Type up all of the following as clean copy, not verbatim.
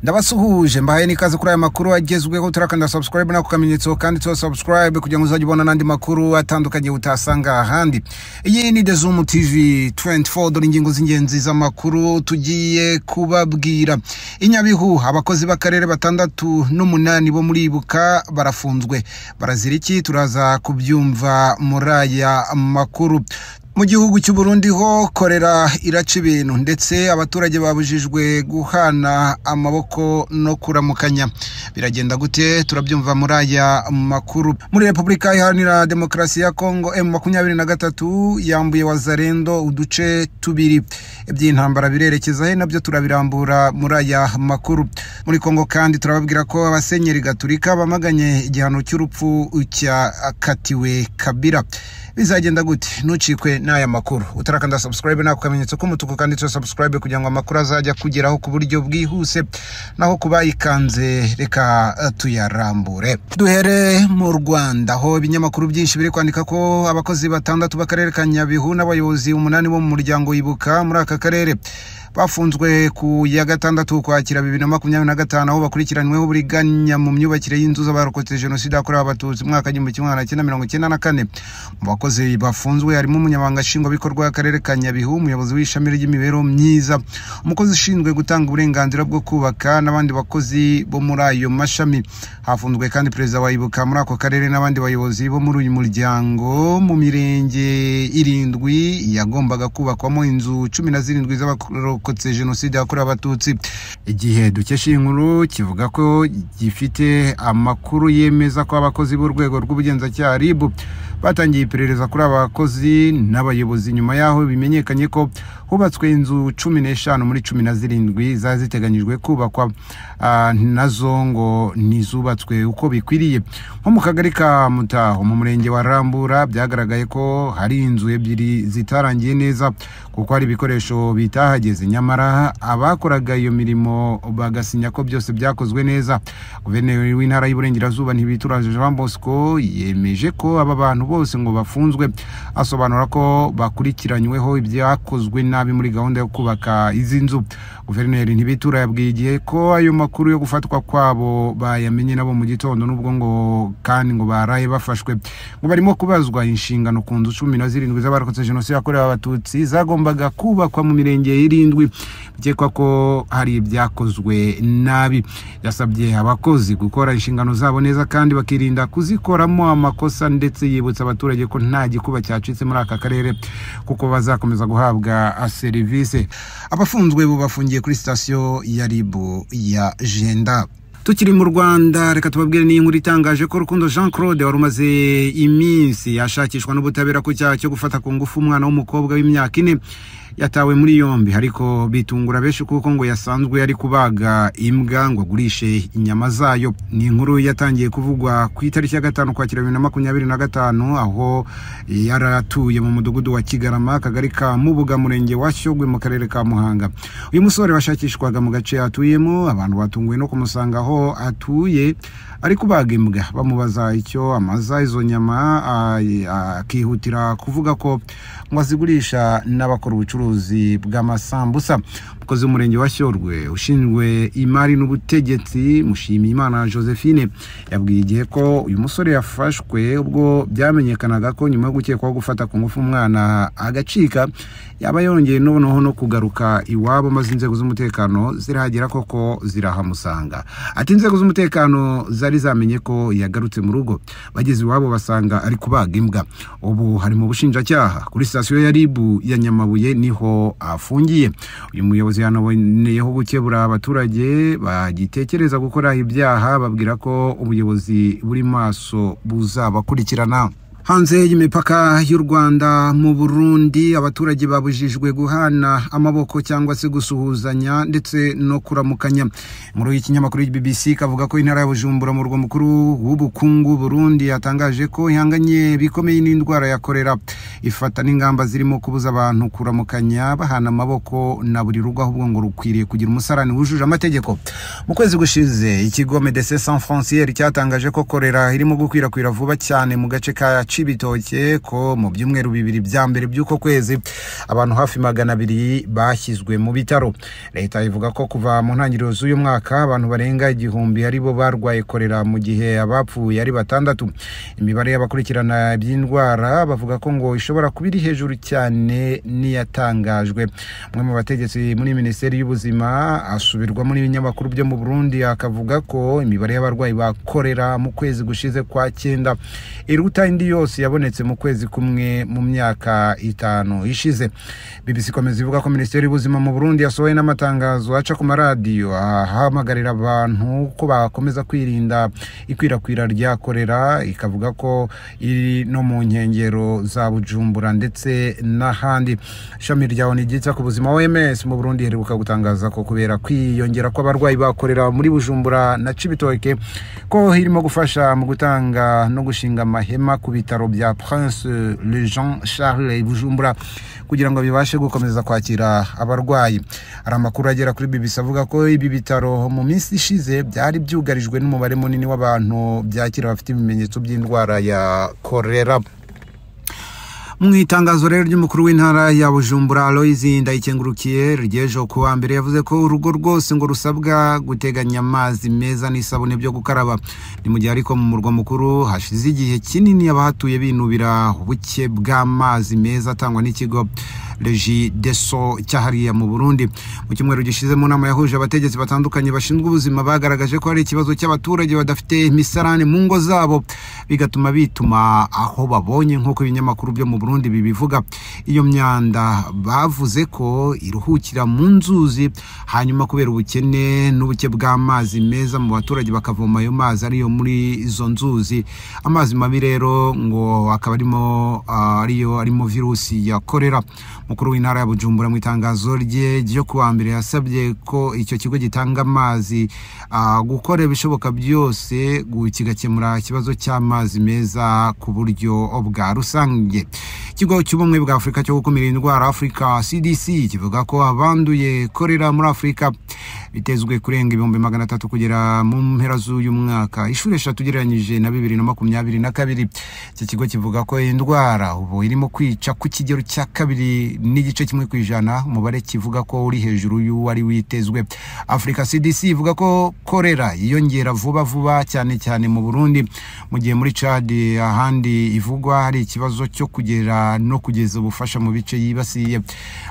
Ndabasuhuje, mbahaye n'ikaze kuri aya makuru agezweho. Turakanda subscribe nako kamenyetso kanditseho subscribe kugira ngo uzajye ubona n'andi makuru atandukanye utasanga ahandi. Iyi ni The Zoom TV 24. Dore ingingo z'ingenzi z'amakuru tugiye kubabwira. Inyabihu, abakozi b'akarere 68 bo muri Ibuka barafunzwe. Barazira iki? Turaza kubyumva muri aya makuru. Mu gihugu cy'u Burundi ho korera iraca ibintu, ndetse abaturage babujijwe guhana amaboko no kuramukanya. Biragenda gute? Turabyumva muri aya makuru. Muri Repubulika Iharanira Demokarasi ya Kongo, M23 yambuye Wazalendo uduce 2. Iby'intambara birerekeza he? Nabyo turabirambura muri aya makuru. Muri Kongo kandi turababwira ko abasenyeri Gatulika bamaganye igihano cy'urupfu cyakatiwe Kabila. Bizagenda gute? Ntucikwe n'aya makuru. Utarakanda subscribe nako kamenyetso k'umutuku kanditseho subscribe kugira ngo amakuru azajya kugeraho ku buryo bwihuse. Naho kubayikanze reka tuyarambure. Duhere mu Rwanda, aho ibinyamakuru byinshi biri kwandika ko abakozi 6 b'akarere ka Nyabihu n'abayobozi 8 bo mu muryango Ibuka muri aka karere bafunzwe ku ya 6 Ukwakira 2025, aho bakurikiranyweho uburiganya mu myubakire y'inzu z'abarokotse jenoside yakorewe Abatutsi mu mwaka 1994. Mu bakozi bafunzwe harimo umunyamabanga nshingwabikorwa w'akarere ka Nyabihu, umuyobozi w'ishami ry'imibereho myiza, umukozi ushinzwe gutanga uburenganzira bwo kubaka n'abandi bakozi bo muri ayo mashami. Hafunzwe kandi perezida wa Ibuka muri ako karere n'abandi bayobozi bo muri uyu muryango mu mirenge 7 yagombaga kubakwamo inzu 17 z'abarokotse jenoside yakorewe Abatutsi. Igihe dukesha inkuru kivuga ko gifite amakuru yemeza ko abakozi b'urwego rw'ubugenzacyaha RIB batangiye iperereza kuri abakozi n'abayobozi nyuma yaho bimenyekanye ko hubatswe inzu 15 muri 17 zari ziteganyijwe kubakwa, nazo ngo ntizubatswe uko bikwiriye. Nko mu kagari ka Mutaho mu murenge wa Rambura byagaragaye ko hari inzu 2 zitarangiye neza kuko hari ibikoresho bitahageze, nyamara abakoraga iyo mirimo bagasinya ko byose byakozwe neza. Guverineri w'intara y'Iburengerazuba Ntibituraje Jean Bosco yemeje ko aba bantu bose ngo bafunzwe, asobanura ko bakurikiranyweho ibyakozwe nabi muri gahunda yo kubaka izi nzu. Guverineri Ntibitura yabwiye Igihe ko ayo makuru yo gufatwa kwabo bayamenye nabo mu gitondo, nubwo ngo kandi ngo baraye bafashwe. Ngo barimo kubazwa inshingano ku nzu 17 z'abarokotse jenoside yakorewe Abatutsi zagombaga kubakwa mu mirenge 7, bikekwa ko hari ibyakozwe nabi. Yasabye abakozi gukora inshingano zabo neza kandi bakirinda kuzikoramo amakosa, ndetse yibutsa abaturage ko nta gikuba cyacitse muri aka karere kuko bazakomeza guhabwa serivisi. Abafunzwe bo bafungiye kuri sitasiyo ya RIB ya Jenda. Tukiri mu Rwanda, reka tubabwire n'inkuru itangaje ko Rukundo Jean Claude wari umaze iminsi ashakishwa n'ubutabera ku cyaha cyo gufata ku ngufu umwana w'umukobwa w'imyaka 4 yatawe muri yombi, ariko bitungura benshi kuko ngo yasanzwe ari kubaga imbwa ngo agurishe inyama zayo. Ni inkuru yatangiye kuvugwa ku itariki ya 5 Ukwakira 2025, aho yaratuye mu mudugudu wa Kigarama, akagari ka Mubuga, murenge wa Shyogwe mu karere ka Muhanga. Uyu musore washakishwaga mu gace atuyemo, abantu batunguwe no kumusanga aho atuye ari kubaga imbwa, bamubaza icyo amaza izo nyama, akihutira kuvuga ko ngo azigurisha n'abakora ubucuruzi bw'amasambusa. Umukozi w'umurenge wa Shyogwe ushinzwe imari n'ubutegetsi Mushimiyimana Josephine yabwiye Igihe ko uyu musore yafashwe ubwo byamenyekanaga ko nyuma yo gukekwaho gufata ku ngufu umwana agacika, yaba yongeye noneho no kugaruka iwabo, maze inzego z'umutekano zirahagera koko zirahamusanga. Ati inzego z'umutekano zari zamenye ko yagarutse mu rugo, bageze iwabo basanga ari kubaga imbwa. Ubu hari mu bushinjacyaha kuri sitasiyo ya RIB ya Nyamabuye niho afungiye. Uyu muyobozi yanaboneyeho gukebura abaturage bagitekereza gukora ibyaha, babwira ko ubuyobozi buri maso buzabakurikirana. Hanze y'imipaka y'u Rwanda mu Burundi, abaturage babujijwe guhana amaboko cyangwa se gusuhuzanya ndetse no kuramukanya. Inkuru y'ikinyamakuru BBC kavuga ko intara ya Bujumbura mu murwa mukuru w'ubukungu Burundi yatangaje ko ihanganye bikomeye n'indwara ya kolera, ifata n'ingamba zirimo kubuza abantu kuramukanya bahana amaboko na buri rugo, ahubwo ngo rukwiriye kugira umusarani wujuje amategeko. Mu kwezi gushize ikigo Médecins Sans Frontières cyatangaje ko kolera irimo gukwirakwira vuba cyane mu gace ka Cibitoke ko mu byumweru bibiri bya mbere by'uko kwezi abantu hafi 200 bashyizwe mu bitaro. Leta ivuga ko kuva mu ntangiriro z'uyu mwaka abantu barenga 1000 aribo barwaye korera, mu gihe abapfuye ari 6. Imibare y'abakurikirana iby'indwara bavuga ko ngo ishobora kuba iri hejuru cyane n'iyatangajwe. Umwe mu bategetsi muri Minisiteri y'Ubuzima asubirwamo n'ibinyamakuru byo mu Burundi akavuga ko imibare y'abarwayi ba korera mu kwezi gushize kwa 9 iruta indi yose yabonetse mu kwezi kumwe mu myaka 5 ishize. BBC ikomeza ivuga ko Minisiteri y'Ubuzima mu Burundi yasohoye n'amatangazo aca ku maradiyo ahamagarira abantu ko bakomeza kwirinda ikwirakwira rya korera, ikavuga ko iri no mu nkengero za Bujumbura ndetse n'ahandi. Ishami rya ONU ryita ku buzima OMS mu Burundi iheruka gutangaza ko kubera kwiyongera kw'abarwayi ba korera muri Bujumbura na Cibitoke ko irimo gufasha mu gutanga no gushinga amahema ku bitaro bya Prince Le Jean Charles Bujumbura kugira ngo bibashe gukomeza kwakira abarwayi. Hari amakuru agera kuri BBC avuga ko ibi bitaro mu minsi ishize byari byugarijwe n'umubare munini w'abantu byakira bafite ibimenyetso by'indwara ya korera. Mu itangazo rero ry'umukuru w'intara ya Bujumbura Aloys Ndayikengurukiye ry'ejo kuwa mbere yavuze ko urugo rwose ngo rusabwa guteganya amazi meza n'isabune byo gukaraba. Ni mu gihe ariko mu murwa mukuru hashize igihe kinini abahatuye binubira ubuke bw'amazi meza atangwa n'ikigo Regideso cyahariya mu Burundi. Mu cyumweru gishize mu nama yahuje abategetsi batandukanye bashinzwe ubuzima bagaragaje ko hari ikibazo cy'abaturage badafite imisarane mu ngo zabo, bigatuma bituma aho babonye nk'uko ibinyamakuru byo mu Burundi bibivuga. Iyo myanda bavuze ko iruhukira mu nzuzi, hanyuma kubera ubukene n'ubuke bw'amazi meza mu baturage bakavoma ayo mazi ariyo muri izo nzuzi. Amazi mabi rero ngo akaba arimo ariyo arimo virusi ya korera. Mukuru w'intara ya Bujumbura mu itangazo rye ryo kuwa mbere yasabye ko icyo kigo gitanga amazi gukora ibishoboka byose kigakemura ikibazo cy'amazi meza ku buryo bwa rusange. Ikigo cy'ubumwe bwa Afurika cyo gukumira indwara Africa CDC kivuga ko abanduye korera muri Afurika bitezwe kurenga 300,000 kugera mu mpera z'uyu mwaka, inshuro 3 ugereranyije na 2022. Iki kigo kivuga ko indwara ubu irimo kwica ku kigero cya 2.1%, umubare kivuga ko uri hejuru y'uwari witezwe. Africa CDC ivuga ko korera yiyongera vuba vuba cyane cyane mu Burundi, mu gihe muri Chad ahandi ivugwa hari ikibazo cyo kugera no kugeza ubufasha mu bice yibasiye.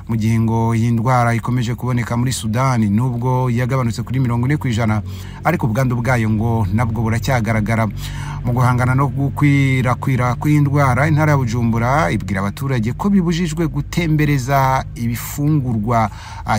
Mu gihe ngo iyi ndwara ikomeje kuboneka muri Sudani nubwo yagabanutse kuri 40%, ariko ubwandu bwayo ngo nabwo buracyagaragara. Mu guhangana no gukwirakwira kw'indwara, intara ya Bujumbura ibwira abaturage ko bibujijwe gutembereza ibifungurwa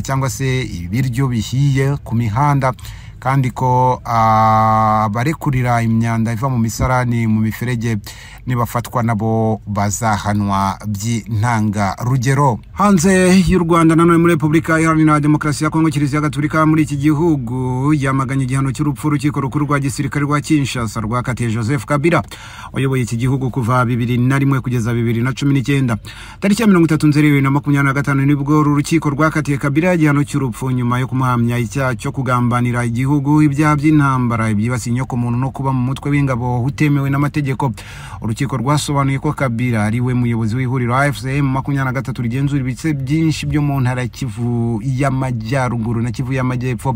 cyangwa se ibiryo bihiye ku mihanda, kandi ko abarekurira imyanda iva mu misarani mu miferege nibafatwa nabo bazahanwa by'intanga rugero. Hanze y'u Rwanda nanone muri Repubulika Iharanira Demokarasi ya Kongo, Kiliziya Gatolika muri iki gihugu yamaganye igihano cy'urupfu urukiko rukuru rwa gisirikare rwa Kinshasa rwakatiye Joseph Kabila wayoboye iki gihugu kuva 2001 kugeza 2019. Tariki ya 30 Nzeri 2025 nibwo uru rukiko rwakatiye Kabila igihano cy'urupfu nyuma yo kumuhamya icyaha cyo kugambanira igihugu, ibyaha by'intambara, ibyibasiye inyokomuntu no kuba mu mutwe w'ingabo utemewe n'amategeko. Urukiko rwasobanuye ko Kabila ari we muyobozi w'ihuriro AFC M23 rigenzura ibice byinshi byo mu ntara Kivu y'Amajyaruguru na Kivu y'Amajyepfo,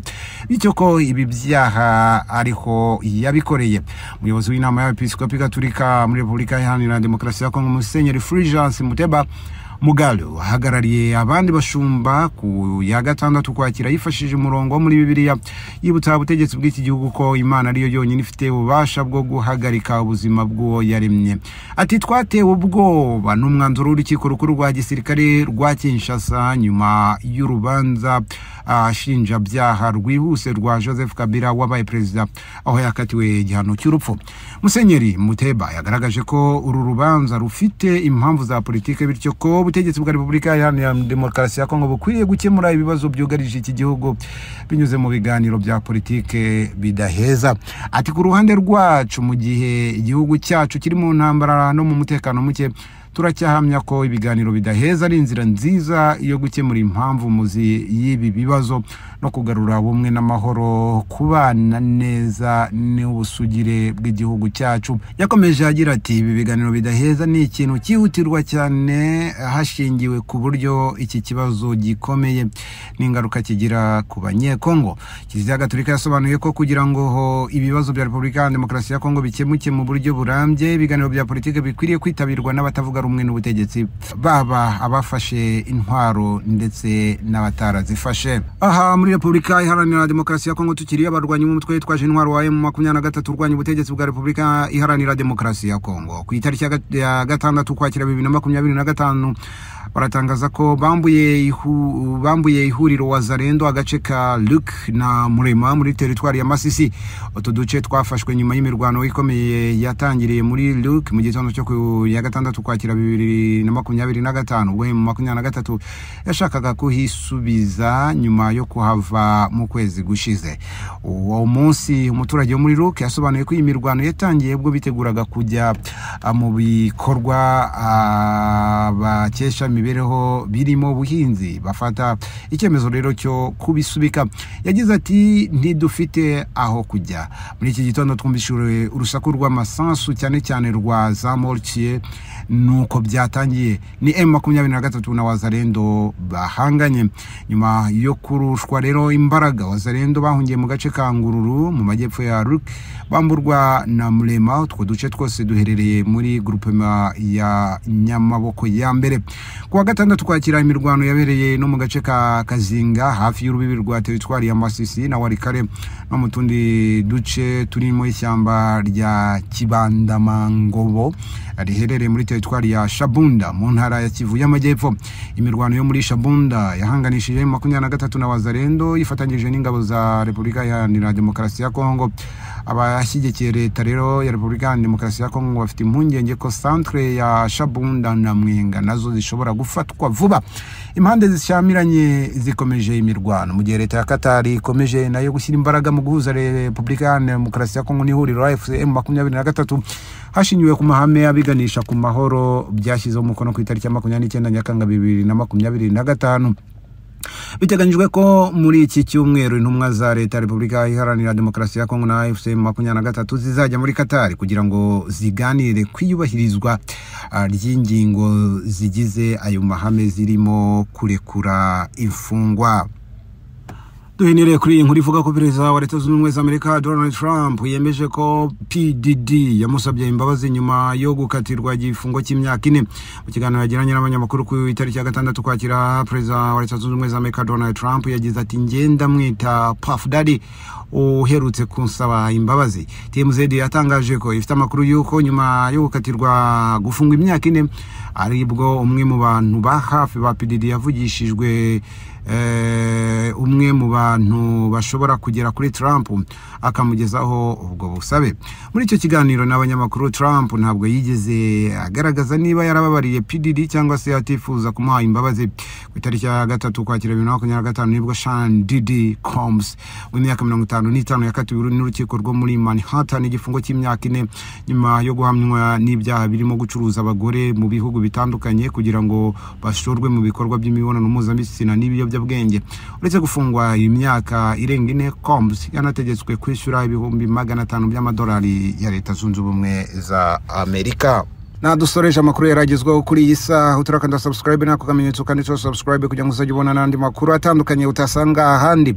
bityo ko ibi byaha ariho yabikoreye. Umuyobozi w'inama y'Abepiskopi Gatolika muri Repubulika Iharanira Demokarasi ya Kongo, Musenyeri Fulgence Muteba Mugalu, ahagarariye abandi bashumba ku ya 6 Ukwakira, yifashishije umurongo wo muri Bibiliya yibutsa ubutegetsi bw'iki gihugu ko Imana ariyo yonyine ifite ububasha bwo guhagarika ubuzima bw'uwo yaremye. Ati twatewe ubwoba n'umwanzuro w'urukiko rukuru rwa gisirikare rwa Kinshasa nyuma y'urubanza shinjabyaha rwihuse rwa Joseph Kabila wabaye perezida, aho yakatiwe igihano cy'urupfu. Musenyeri Muteba yagaragaje ko uru rubanza rufite impamvu za politike, bityo ko ubutegetsi bwa Repubulika Iharanira Demokarasi ya Kongo bukwiriye gukemura ibibazo byugarije iki gihugu binyuze mu biganiro bya politike bidaheza. Ati ku ruhande rwacu, mu gihe igihugu cyacu kiri mu ntambara no mu mutekano muke, Turacyahamya ko ibiganiro bidaheza ari inzira nziza yo gukemura impamvu muzi y'ibi bibazo no kugarura ubumwe n'amahoro, kubana neza n'ubusugire bw'igihugu cyacu. Yakomeje agira ati ibi biganiro bidaheza ni ikintu cyihutirwa cyane hashingiwe ku buryo iki kibazo gikomeye n'ingaruka kigira ku Banyekongo. Kiliziya Gatolika yasobanuye ko kugira ngo ibibazo bya Repubulika ya Demokarasi ya Kongo bikemuke mu buryo burambye, ibiganiro bya politike bikwiriye kwitabirwa n'abatavuga rumwe n'ubutegetsi, baba abafashe intwaro ndetse n'abatarazifashe. Aha muri Repubulika Iharanira Demokarasi ya Kongo tukiri, abarwanyi b'umutwe witwaje intwaro wa M23 urwanya ubutegetsi bwa Repubulika Iharanira Demokarasi ya Kongo ku itariki ya 6 Ukwakira 2025 baratangaza ko bambuye ihuriro Wazalendo agace ka Luc na Murema muri teritwari ya Masisi. Utu duce twafashwe nyuma y'imirwano ikomeye yatangiriye muri Luc mu gitondo cyo ku ya 6 Ukwakira 2025, ubwo M23 yashakaga kuhisubiza nyuma yo kuhava mu kwezi gushize. Uwo munsi umuturage wo muri Luc yasobanuye ko iyi mirwano yatangiye ubwo biteguraga kujya mu bikorwa bakesha imibereho birimo ubuhinzi, bafata icyemezo rero cyo kubisubika. Yagize ati ntidufite aho kujya. Muri iki gitondo twumvishije urusaku rw'amasansu cyane cyane rwa za mortier, nuko byatangiye. Ni M23 na Wazalendo bahanganye. Nyuma yo kurushwa rero imbaraga, Wazalendo bahungiye mu gace ka Ngururu mu majyepfo ya Ruk, bamburwa na Murema. Utwo duce twose duherereye muri groupement ya Nyamaboko ya mbere. Kuwa 6 Ukwakira imirwano yabereye no mu gace ka Kazinga hafi y'urubibi rwa teritwari ya Masisi na Walikale no mu tundi duce turimo ishyamba rya Kibandamangobo riherereye muri teritwari ya Shabunda mu ntara ya Kivu y'Amajyepfo. Imirwano yo muri Shabunda yahanganishije 23 na Wazalendo ifatanyije n'ingabo za Repubulika Iharanira Demokarasi ya Kongo. Abashyigikiye leta rero ya Repubulika Iharanira Demokarasi ya Kongo bafite impungenge ko centre ya Shabunda na Mwenga nazo zishobora gufatwa vuba. Impande zishyamiranye zikomeje imirwano mu gihe leta ya Qatar ikomeje nayo gushyira imbaraga mu guhuza Repubulika Iharanira Demokarasi ya Kongo n'ihuriro AFC M23 hashingiwe ku mahame abiganisha ku mahoro byashyizeho umukono ku itariki ya 29 Nyakanga 2025. Biteganyijwe ko muri iki cyumweru intumwa za leta Repubulika Iharanira Demokarasi ya Kongo na AFC M23 zizajya muri Qatar kugira ngo ziganire kwiyubahirizwa ry'ingingo zigize ayo mahame zirimo kurekura imfungwa. Duhinire kuri iyi nkuru ivuga ko Perezida wa Leta Zunze Ubumwe za Amerika Donald Trump yemeje ko PDD yamusabye imbabazi nyuma yo gukatirwa igifungo cy'imyaka 4. Mu kiganiro yagiranye n'abanyamakuru ku itariki ya 6 Ukwakira, Perezida wa Leta Zunze Ubumwe za Amerika Donald Trump yagize ati ngenda mwita Puff Daddy uherutse kunsaba imbabazi. TMZ yatangaje ko ifite amakuru yuko nyuma yo gukatirwa gufungwa imyaka 4 aribwo umwe mu bantu ba hafi ba PDD yavugishijwe, umwe mu bantu bashobora kugera kuri Trump akamugezaho ubwo busabe. Muri icyo kiganiro n'abanyamakuru, Trump ntabwo yigeze agaragaza niba yarababariye PDD cyangwa se atifuza kumuha imbabazi. Ku itariki ya 3 Ukwakira 2025 nibwo Sean Diddy Combs w'imyaka 55 yakatiwe n'urukiko rwo muri Manhattan igifungo cy'imyaka 4 nyuma yo guhamywa n'ibyaha birimo gucuruza abagore mu bihugu bitandukanye kugira ngo bashorwe mu bikorwa by'imibonano mpuzabitsina n'ibiyobyabwenge. Uretse gufungwa imyaka irenga 4, Combs yanategetswe kwishyura $500,000 by'amadolari ya Leta Zunze Ubumwe za Amerika. Nadusoreje amakuru yaragezweho kuri iyi saha. Uturakanda subscribe nako kamenyetso kanditseho subscribe kugira ngo uzajye ubona n'andi makuru atandukanye utasanga ahandi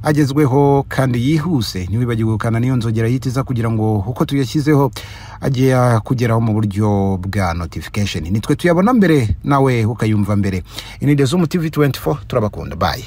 agezweho kandi yihuse. Ntiwibagirwe gukanda niyo nzogera yitiza kugira ngo uko tuyashyizeho agiye kugeraho mu buryo bwa notification. Nitwe tuyabona mbere nawe ukayumva mbere. Ini Zoom TV 24, turabakunda. Bye.